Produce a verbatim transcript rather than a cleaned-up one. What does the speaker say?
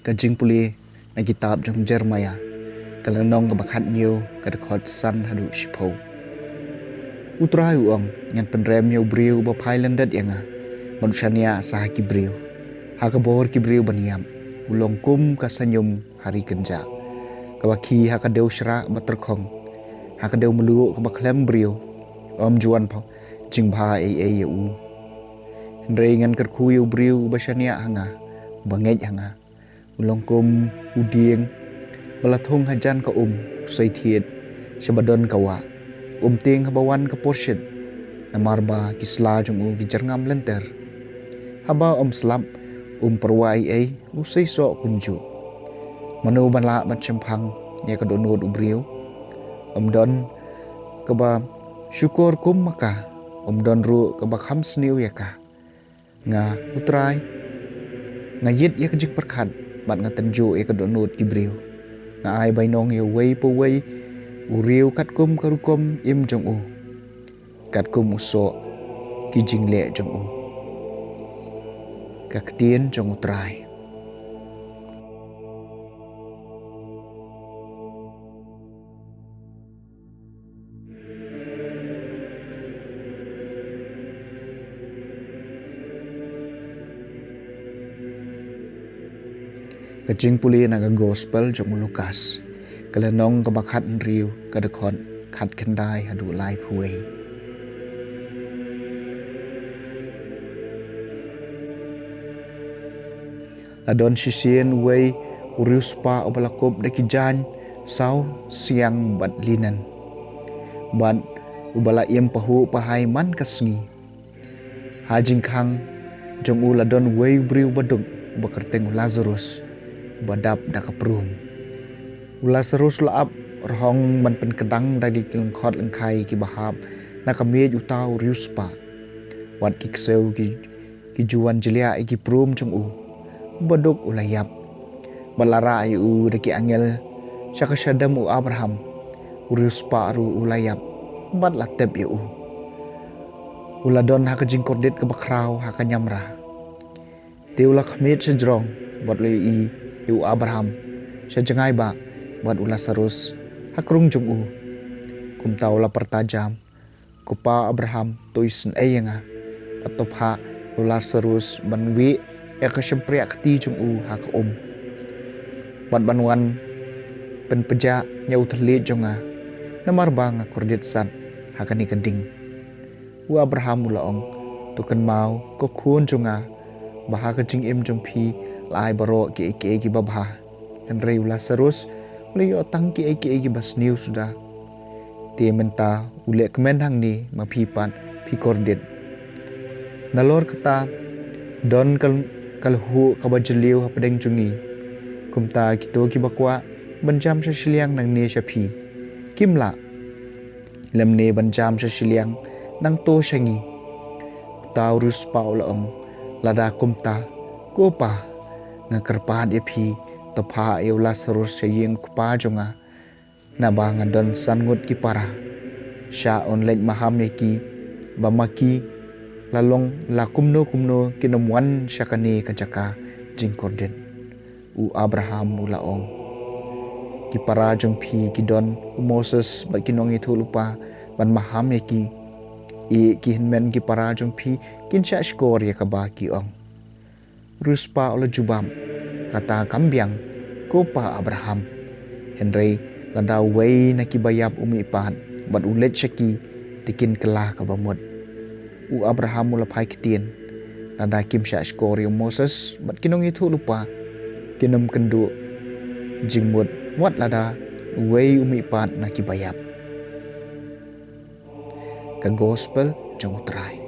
Ka jingpule na kitab jong Jeremiah, ka lynnong kaba khathynñiew, ka dkhot san haduh shiphew. U Trai u ong, ngan pynrem ïa u briew uba phai lyndet ïa nga, bad u shaniah sa ha ki briew, ha ka bor ki briew ban ïap, u long kum ka sñium ha ri kynjah, kaba khie ha ka dewshrah ba tyrkhong, ha ka dewmluh kaba khlem briew, ym ju wan pha jingbha ei ei ïa u. Hynrei ngan kyrkhu ïa u briew uba shaniah ha nga, uba ngeit ha nga. U long kum u dieng ba la thung hajan ka um, u sei thied shaba don ka wah, um tieng haba wan ka por shit, namar ba ki sla jong u ki jyrngam lynter. Haba um slap, um pyrwa ei ei, u sei soh kumjuh. Mano ban lah ban shemphang ïa ka dohnud u briew? Um don kaba shukor kum ma ka, um don ruh kaba kham sniew ïa ka. Nga, u Trai, nga ïit ïa ka jingpyrkhat, bad nga tynjuh ïa ka dohnud ki briew. Nga ai bainong ïa uwei pa uwei u riew katkum ka rukom im jong u, katkum u soh ki jingleh jong u. Ka ktien jong u Trai. Ka jingpule na ka Gospel jong u Lukas, ka lynnong kaba khathynriew, ka dkhot khatkhyndai haduh laiphew wei. La don shisien uwei u riewspah uba la kup da ki jaiñ saw siang bad linen, bad uba la im pahuh pahai man ka sngi. Ha jingkhang jong u la don uwei u briew baduk uba kyrteng u Lasarus, uba dap da ka prum. U Lasarus u la ap rhong ban pynkdang da ki lyngkhot lyngkhai kiba hap na ka miej uta u riewspah. Wat ki ksew ki, ki ju wan jliah ïa ki prum jong u. U baduk u la ïap. Bad la rah ïa u da ki angel sha ka shadem u Abraham. U riewspah ruh u la ïap bad la tep ïa u. U la don ha ka jingkordit kaba khraw ha ka ñiamra. Te u la khmied shajrong bad u la ïohi ïa u Abraham sha jngai bah bad u Lasarus ha krung jong u. Kumta u la pyrta jam, "Ko Pa Abraham, to isynei ïa nga, bad to phah ïa u Lasarus ban wieh ïa ka shympriah kti jong u ha ka um, bad ban wan pynpjah ïa u thylliej jong nga, namar ba nga kordit sat ha kane ka ding." U Abraham u la ong, "To kynmaw, ko khun jong nga, ba ha ka jingim jong phi la ai baroh kiei kiei kiba bha. Hynrei u Lasarus u la ïoh tang kiei kiei kiba sniew suda. Te mynta u leh kmen hangne, ma phi pat phi kordit. Nalor kata, don ka, ka lhuh kaba jylliew hapdeng jong ngi. Kumta kito kiba kwah ban jam sha shiliang nangne sha phi, kim lah, lymne ban jam sha shiliang nangto sha ngi." Uta u riewspah u la ong, "Lada kumta, ko Pa, nga kyrpad ïa phi, to phah ïa u Lasarus sha ïing u kpa jong nga, naba nga don san ngut ki para. Shah un leit maham ïa ki, ba ma ki la long la kumno kumno kin ym wan sha kane ka jaka jingkordit." U Abraham u la ong, "Ki para jong phi ki don u Moses bad ki nongïathuhlypa ban maham ïa ki. Ïa ki hynmen ki para jong phi kin shah shkor ïa kaba ki ong." U riewspah u la jubab, "Kata kam biang, ko Pa Abraham. Hynrei lada uwei na kiba ïap u mihpat bad u leit sha ki, te kin kylla kaba mut." U Abraham u la phai ktien, "Lada kim shah shkor ïa u Moses bad ki nongïathuhlypa, kin ym kynduh jingmut wat lada uwei u mihpat na kiba ïap." Ka Gospel jong u Trai.